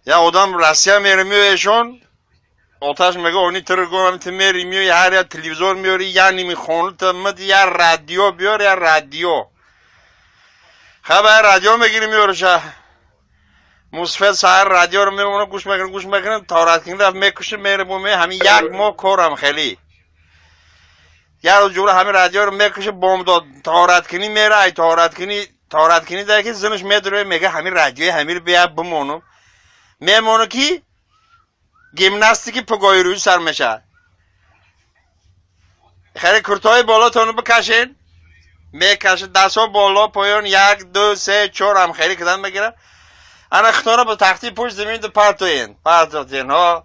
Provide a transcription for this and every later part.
Я одам Россия мере миёешон, оташ мега они тиргон ти мери миёи, ҳар я телевизор миёри, я ними хонута мид, я радио биёр, я радио. Хабар радио мегири миёриша. Мусфед саҳар радиоро мемона, гӯш мекунад, гӯш мекунад, тораткини рафт мекуши, мере буме, ҳамин як моҳ корам хеле. Я рӯз ҷумла ҳамин радиоро мекуши, бомдод тораткини мера, ай тораткини, тораткини дар ки зинаш медуре, мега ҳамин радиои ҳамир бия бимонум. Мемону ки гимнастики пугои рӯй сар мешавад. Хеле куртои болотону бикашен. Мекашед, дастҳо боло, поён, як, ду, се, чор ҳам хеле кидан мегирад. Ана хитора ба тахти пушт замин ду партоен. Партотен, ҳо.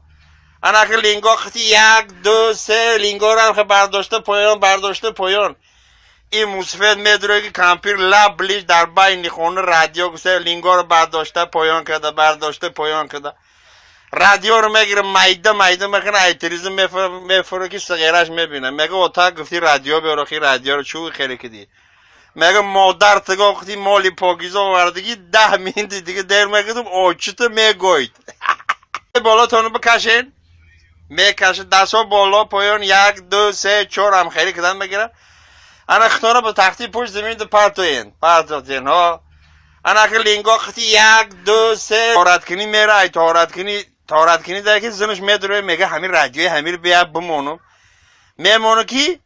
Ана ки линго қити як, ду, се, лингоро ҳам бардошта поён, бардошта поён. Ин мусфед медуре ки кампир лаб лиш дар байни хона радио гусе лингоро бардошта поён карда, бардошта поён карда. Радиоро мегире, майда майда мекунад, ай телевизор мефуре ки сиғераш мебинад. Мега ота гуфти радио биёр, охи радиоро чӯ хеле киди. Мега модар тиго гуфти моли покиза овардагӣ 10 минути дига дер мекардум, очита мегӯйд. Болотону бикашен. Мекашед, дастҳо боло, поён, як, ду, се, чор ҳам хеле кидан мегирад. Ана хитора ба тахти пушт замин ду партоен. Партотен, ҳо. Ана ки линго қити як, ду, се, тораткини мера, ай тораткини, тораткини дар ки зинаш медуре, мега ҳамин радиои ҳамир бия бимонум. Мемону ки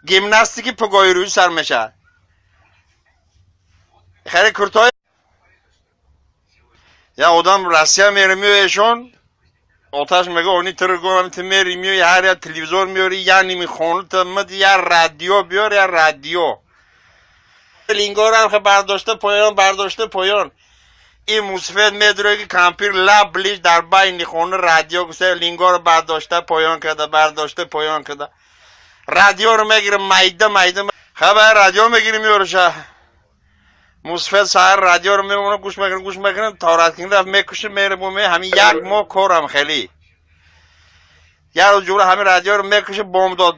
гимнастики пугои рӯй сар мешавад. Хеле куртои Я одам Россия мере миёешон, оташ мега они тиргон ти мери миёи, ҳар я телевизор миёри, я ними хонута мид, я радио биёр, я радио. Лингоро ҳам бардошта поён, бардошта поён. Ин мусфед медуре ки кампир лаб лиш дар байни хона радио гусе лингоро бардошта поён карда, бардошта поён карда. Радиоро мегире, майда майда. Хабар радио мегири миёриша. Мусфед саҳар радиоро мемона, гӯш мекунад, гӯш мекунад, тораткини рафт мекуши, мере буме, ҳамин як моҳ корам хеле. Я рӯз ҷумла ҳамин радиоро мекуши, бомдод.